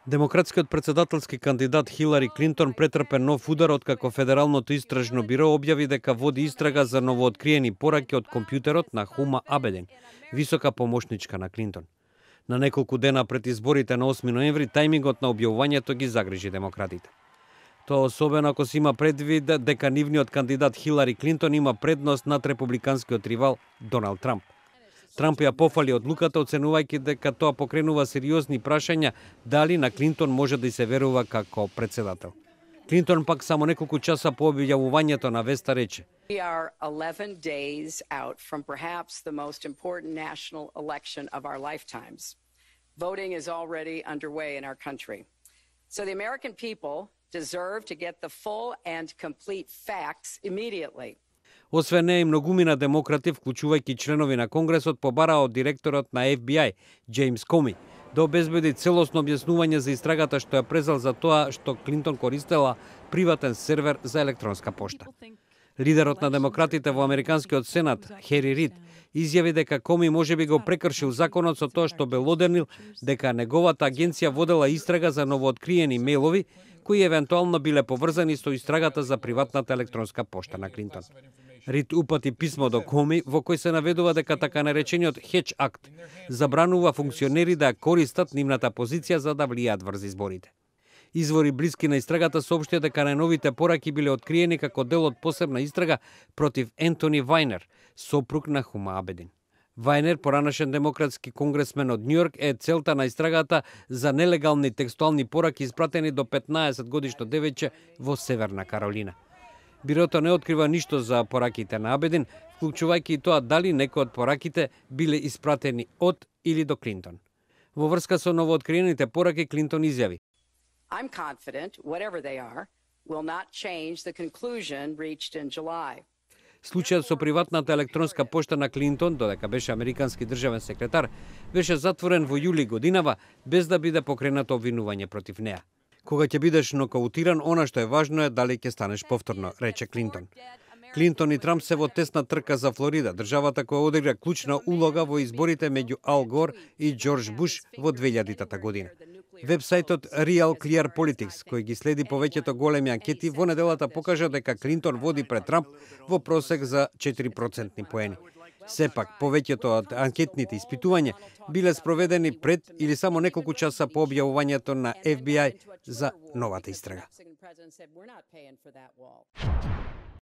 Демократскиот председателски кандидат Хилари Клинтон претрпе нов удар откако Федералното истражно биро објави дека води истрага за новооткриени пораки од компјутерот на Хума Абедин, висока помошничка на Клинтон. На неколку дена пред изборите на 8 ноември, тајмингот на објавувањето ги загрижи демократите. Тоа особено ако се има предвид дека нивниот кандидат Хилари Клинтон има предност над републиканскиот ривал Доналд Трамп. Трамп ја пофали одлуката, оценувајќи дека тоа покренува сериозни прашања дали на Клинтон може да се верува како председател. Клинтон пак само неколку часа по објавувањето на веста рече: We are 11 days out from perhaps the most important national election of our lifetimes. Voting is already underway in our country. So the American people deserve to get the full and complete facts immediately. Освен неа и многумина демократи, вклучувајќи членови на Конгресот, побараа од директорот на FBI, Джеймс Коми, да обезбеди целосно објаснување за истрагата што ја презел за тоа што Клинтон користела приватен сервер за електронска пошта. Лидерот на демократите во Американскиот сенат, Хери Рид, изјави дека Коми можеби го прекршил законот со тоа што белодернил дека неговата агенција водела истрага за новооткриени мејлови кои евентуално биле поврзани со истрагата за приватната електронска пошта на Клинтон. Рид упати писмо до Коми во кој се наведува дека така наречениот Хедж акт забранува функционери да користат нивната позиција за да влијаат врз изборите. Извори блиски на истрагата соопштија дека најновите пораки биле откриени како дел од посебна истрага против Ентони Вајнер, сопруг на Хума Абедин. Вајнер, поранашен демократски конгресмен од Њујорк, е целта на истрагата за нелегални текстуални пораки испратени до 15 годишно девече во Северна Каролина. Бирото не открива ништо за пораките на Абедин, вклучувајќи и тоа дали некои од пораките биле испратени од или до Клинтон. Во врска со новооткриените пораки, Клинтон изјави: I'm confident, whatever they are, will not change the conclusion reached in July. Случајот со приватната електронска пошта на Клинтон, додека беше американски државен секретар, беше затворен во јули годинава без да биде покренато обвинување против неа. Кога ќе бидеш нокаутиран, она што е важно е дали ќе станеш повторно, рече Клинтон. Клинтон и Трамп се во тесна трка за Флорида, државата која одигра клучна улога во изборите меѓу Ал Гор и Џорџ Буш во 2000 година. Вебсајтот Real Clear Politics, кој ги следи повеќето големи анкети, во неделата покажа дека Клинтон води пред Трамп во просек за 4% поени. Сепак, повеќето од анкетните испитувања биле спроведени пред или само неколку часа по објавувањето на FBI за новата истрага.